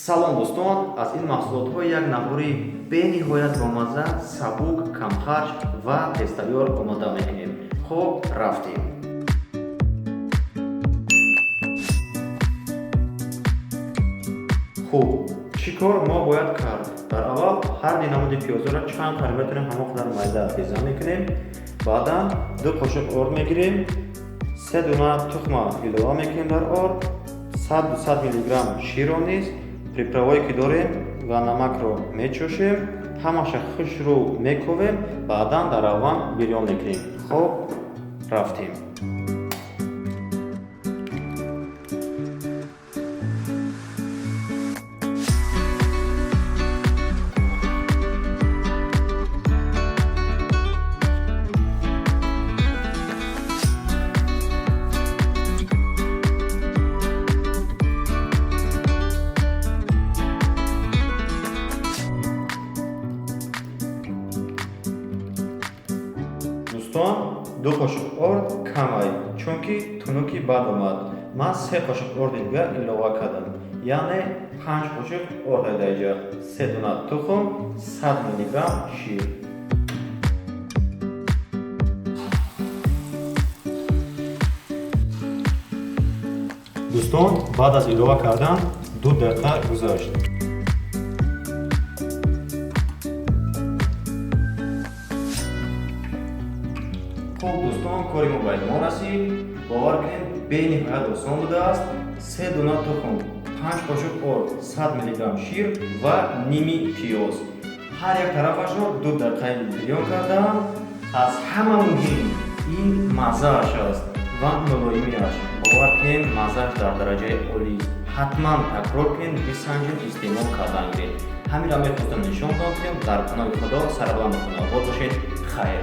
Салом, дӯстон! Аз ин маҳсулотҳо як наҳори бениҳоят бомазза, сабук, камхарҷ ва тезтайёр омода мекунем. Хуб, рафтем. Хуб, чӣ кор мо бояд кард? Дар аввал ҳар ди намуди пиёзҳоро чанд қадр метавонем, ҳамон қадар майда реза мекунем. Баъдан 2 қошуқ орд мегирем, 3 дона тухма илова мекунем дар орд, 100-200 миллиграмм ширро низ, приправое ки дорем ва намакро мечошем, ҳамаша хушрӯ мековем, баъдан дар равған бирён мекунем. Хоб, рафтем. Дӯстон, 2 қошуқ орд камай, чунки тунуки бад омад. Ман 3 қошуқ орди дигар илова кардам, яъне 5 қошуқ орд айдаиҷа, 3 дона тухм, 100 миллиграмм шир. Дӯстон, баъд аз илова кардан 2 дақиқа гузашт. Хуб, дӯстон, кори мо ба итмом расид. Бовар кунед, бениҳоят осон будааст. 3 дона тухм, 5 қошуқ орд, 100 миллиграмм шир ва ними пиёз. Ҳар як тарафашро 2 дақиқаи бирён кардаам. Аз ҳама муҳим ин маззааш аст ва мулоимиаш. Бовар кунед, маззааш дар дараҷаи олист. Ҳатман такрор кунед, бисанҷед, истеъмол кардан гиред. Ҳаминро мехостам нишон додем. Дар паноҳи Худо, сарбаланду хонаобод бошед. Хайр.